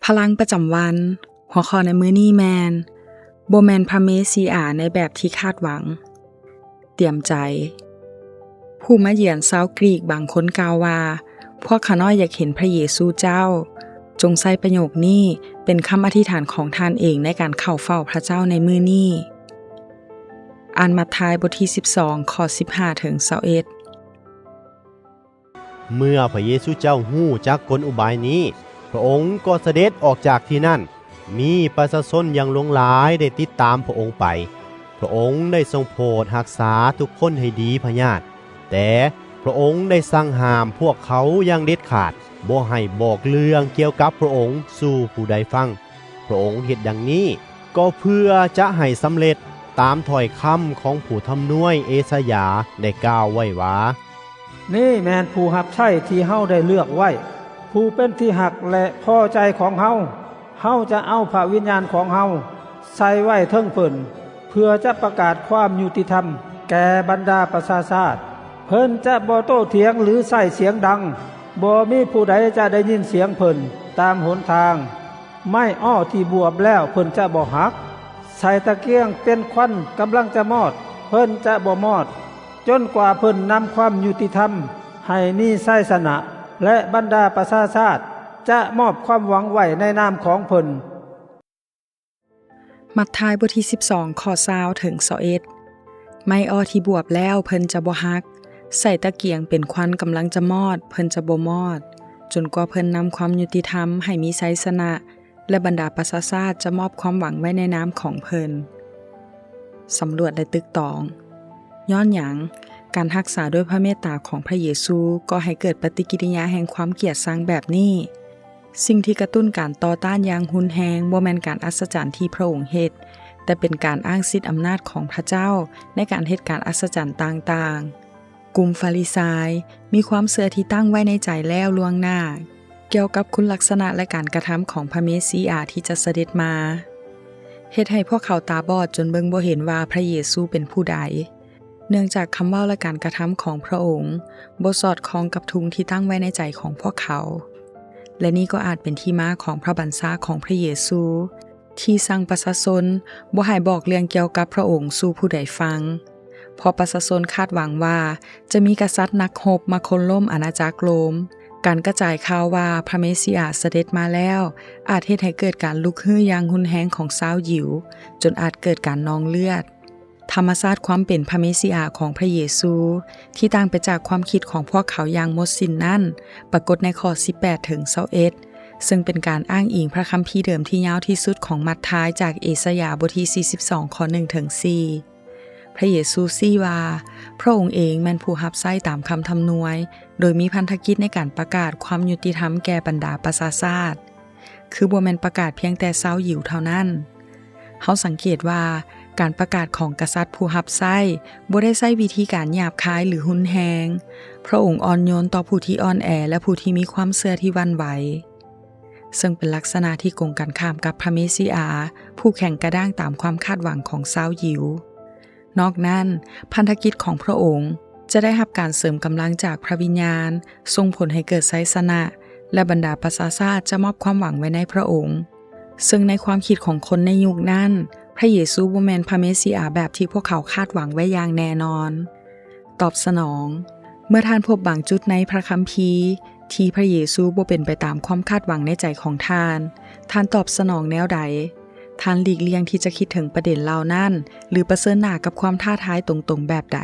ພະລັງປະຈຳວັນ. ຫົວຂໍ້ໃນມື້ນີ້ແມ່ນ ບໍ່ແມ່ນພະເມຊິອາໃນແບບທີ່ຄາດຫວັງ. ຕຽມໃຈ. ຜູ້ມາຢ້ຽມຊາວກຣີກບາງຄົນກ່າວວ່າ, ພວກຂ້ານ້ອຍຢາກເຫັນພະເຢຊູເຈົ້າ. ຈົ່ງໃຊ້ປະໂຫຍກນີ້ເປັນຄຳອະທິຖານຂອງທ່ານເອງໃນການເຂົ້າເຝົ້າພະເຈົ້າໃນມື້ນີ້. ອ່ານມັດທາຍບົດທີສິບສອງ ຂໍ້ສິບຫ້າເຖິງຊາວເອັດ. ເມື່ອພະເຢຊູເຈົ້າຮູ້ຈັກກົນອຸບາຍນີ້, ພະອົງກໍສະເດັດອອກຈາກທີ່ນັ້ນ. ມີປະຊາຊົນຢ່າງຫຼວງຫຼາຍໄດ້ຕິດຕາມພະອົງໄປ. ພະອົງໄດ້ຊົງໂຜດຮັກສາທຸກຄົນໃຫ້ດີພະຍາດ, ແຕ່ພະອົງໄດ້ສັ່ງຫ້າມພວກເຂົາຢ່າງເດັດຂາດ, ບໍ່ໃຫ້ບອກເລື່ອງກ່ຽວກັບພະອົງສູ່ຜູ້ໃດຟັງ. ພະອົງເຮັດດັ່ງນີ້ ກໍເພື່ອຈະໃຫ້ສຳເລັດຕາມຖ້ອຍຄຳຂອງຜູ້ທຳນວຍເອສາຍາໄດ້ກ່າວໄວ້ວ່າ, ນີ້ແມ່ນຜູ້ຮັບໃຊ້ທີ່ເຮົາໄດ້ເລືອກໄວ້, ຜູ້ເປັນທີ່ຮັກ ແລະ ພໍໃຈຂອງເຮົາ. ເຮົາຈະເອົາພະວິນຍານຂອງເຮົາໃສ່ໄວ້ເທິງເພິ່ນ, ເພື່ອຈະປະກາດຄວາມຍຸຕິທຳແກ່ບັນດາປະຊາຊາດ. ເພິ່ນຈະບໍ່ໂຕ້ຖຽງ ຫຼື ໃຊ້ສຽງດັງ, ບໍ່ມີຜູ້ໃດຈະໄດ້ຍິນສຽງເພິ່ນຕາມຫົນທາງ. ໄມ້ອ້ອທີ່ບວບແລ້ວເພິ່ນຈະບໍ່ຫັກ, ໃສ່ຕະກຽງເປັນຄວັນກຳລັງຈະມອດ, ເພິ່ນຈະບໍ່ມອດ, ຈົນກວ່າເພິ່ນນຳຄວາມຍຸຕິທຳໃຫ້ມີໄຊຊະນະ, ແລະ ບັນດາປະຊາຊາດຈະມອບຄວາມຫວັງໄວ້ໃນນາມຂອງເພິ່ນ. ມັດທາຍບົດທີສິບສອງ ຂໍ້ຊາວເຖິງຊາວເອັດ. ໄມ້ອ້ອທີ່ບວບແລ້ວເພິ່ນຈະບໍ່ຫັກ, ໃສ່ຕະກຽງເປັນຄວັນກຳລັງຈະມອດ, ເພິ່ນຈະບໍ່ມອດ, ຈົນກວ່າເພິ່ນນຳຄວາມຍຸຕິທຳໃຫ້ມີໄຊຊະນະ, ແລະ ບັນດາປະຊາຊາດຈະມອບຄວາມຫວັງໄວ້ໃນນາມຂອງເພິ່ນ. ສຳຫຼວດ ແລະ ຕຶກຕອງ. ຍ້ອນຫຍັງ? ການຮັກສາດ້ວຍພະເມດຕາຂອງພະເຢຊູກໍ່ໃຫ້ເກີດປະຕິກິລິຍາແຫ່ງຄວາມກຽດຊັງແບບນີ້. ສິ່ງທີ່ກະຕຸ້ນການຕໍ່ຕ້ານຢ່າງຮຸນແຮງບໍ່ແມ່ນການອັດສະຈັນທີ່ພະອົງເຮັດ, ແຕ່ເປັນການອ້າງສິດອຳນາດຂອງພະເຈົ້າໃນການເຮັດການອັດສະຈັນຕ່າງໆ. ກຸ່ມຟາຣິຊາຍມີຄວາມເຊື່ອທີ່ຕັ້ງໄວ້ໃນໃຈແລ້ວລ່ວງໜ້າ ກ່ຽວກັບຄຸນລັກສະນະ ແລະ ການກະທຳຂອງພະເມຊິອາທີ່ຈະສະເດັດມາ, ເຮັດໃຫ້ພວກເຂົາຕາບອດຈົນເບິ່ງບໍ່ເຫັນວ່າພະເຢຊູເປັນຜູ້ໃດ, ເນື່ອງຈາກຄຳເວົ້າ ແລະ ການກະທຳຂອງພະອົງບໍ່ສອດຄ່ອງກັບທຸງທີ່ຕັ້ງໄວ້ໃນໃຈຂອງພວກເຂົາ. ແລະ ນີ້ກໍອາດເປັນທີ່ມາຂອງພະບັນຊາຂອງພະເຢຊູ ທີ່ສັ່ງປະຊາຊົນບໍ່ໃຫ້ບອກເລື່ອງກ່ຽວກັບພະອົງສູ່ຜູ້ໃດຟັງ, ເພາະປະຊາຊົນຄາດຫວັງວ່າຈະມີກະສັດນັກຮົບມາໂຄ່ນລົ້ມອານາຈັກໂລມ. ການກະຈາຍຂ່າວວ່າພະເມຊິອາສະເດັດມາແລ້ວ ອາດເຮັດໃຫ້ເກີດການລຸກຮືຢ່າງຮຸນແຮງຂອງຊາວຢິວ, ຈົນອາດເກີດການນອງເລືອດ. ທຳມະຊາດຄວາມເປັນພະເມຊິອາຂອງພະເຢຊູ ທີ່ຕ່າງໄປຈາກຄວາມຄິດຂອງພວກເຂົາຢ່າງໝົດສິ້ນນັ້ນ ປາກົດໃນຂໍ້ສິບແປດເຖິງຊາວເອັດ ເຊິ່ງເປັນການອ້າງອີງພະຄຳພີເດີມທີ່ຍາວທີ່ສຸດຂອງມັດທາຍ ຈາກເອສາຍາບົດທີສີ່ສິບສອງ ຂໍ້ໜຶ່ງເຖິງສີ່. ພະເຢຊູຊີ້ວ່າ ພະອົງເອງແມ່ນຜູ້ຮັບໃຊ້ຕາມຄຳທຳນວຍ, ໂດຍມີພັນທະກິດໃນການປະກາດຄວາມຍຸຕິທຳແກ່ບັນດາປະຊາຊາດ. ຄືບໍ່ແມ່ນປະກາດພຽງແຕ່ຊາວຢິວເທົ່ານັ້ນ. ເຮົາສັງເກດວ່າການປະກາດຂອງກະສັດຜູ້ຮັບໃຊ້ບໍ່ໄດ້ໃຊ້ວິທີການຫຍາບຄາຍ ຫຼື ຮຸນແຮງ. ພະອົງອ່ອນໂຍນຕໍ່ຜູ້ທີ່ອ່ອນແອ ແລະ ຜູ້ທີ່ມີຄວາມເຊື່ອທີ່ຫວັ່ນໄຫວ, ເຊິ່ງເປັນລັກສະນະທີ່ກົງກັນຂ້າມກັບພະເມຊິອາຜູ້ແຂງກະດ້າງຕາມຄວາມຄາດຫວັງຂອງຊາວຢິວ. ນອກນັ້ນ, ພັນທະກິດຂອງພະອົງຈະໄດ້ຮັບການເສີມກຳລັງຈາກພະວິນຍານ, ສົ່ງຜົນໃຫ້ເກີດໄຊຊະນະ, ແລະ ບັນດາປະຊາຊາດຈະມອບຄວາມຫວັງໄວ້ໃນພະອົງ. ເຊິ່ງໃນຄວາມຄິດຂອງຄົນໃນຍຸກນັ້ນ, ພະເຢຊູບໍ່ແມ່ນພະເມຊິອາແບບທີ່ພວກເຂົາຄາດຫວັງໄວ້ຢ່າງແນ່ນອນ. ຕອບສະໜອງ. ເມື່ອທ່ານພົບບາງຈຸດໃນພະຄຳພີທີ່ພະເຢຊູບໍ່ເປັນໄປຕາມຄວາມຄາດຫວັງໃນໃຈຂອງທ່ານ, ທ່ານຕອບສະໜອງແນວໃດ? ທ່ານຫຼີກລ່ຽງທີ່ຈະຄິດເຖິງປະເດັນເຫຼົ່ານັ້ນ ຫຼື ປະເຊີນໜ້າກັບຄວາມທ້າທາຍຕົງໆແບບໃດ?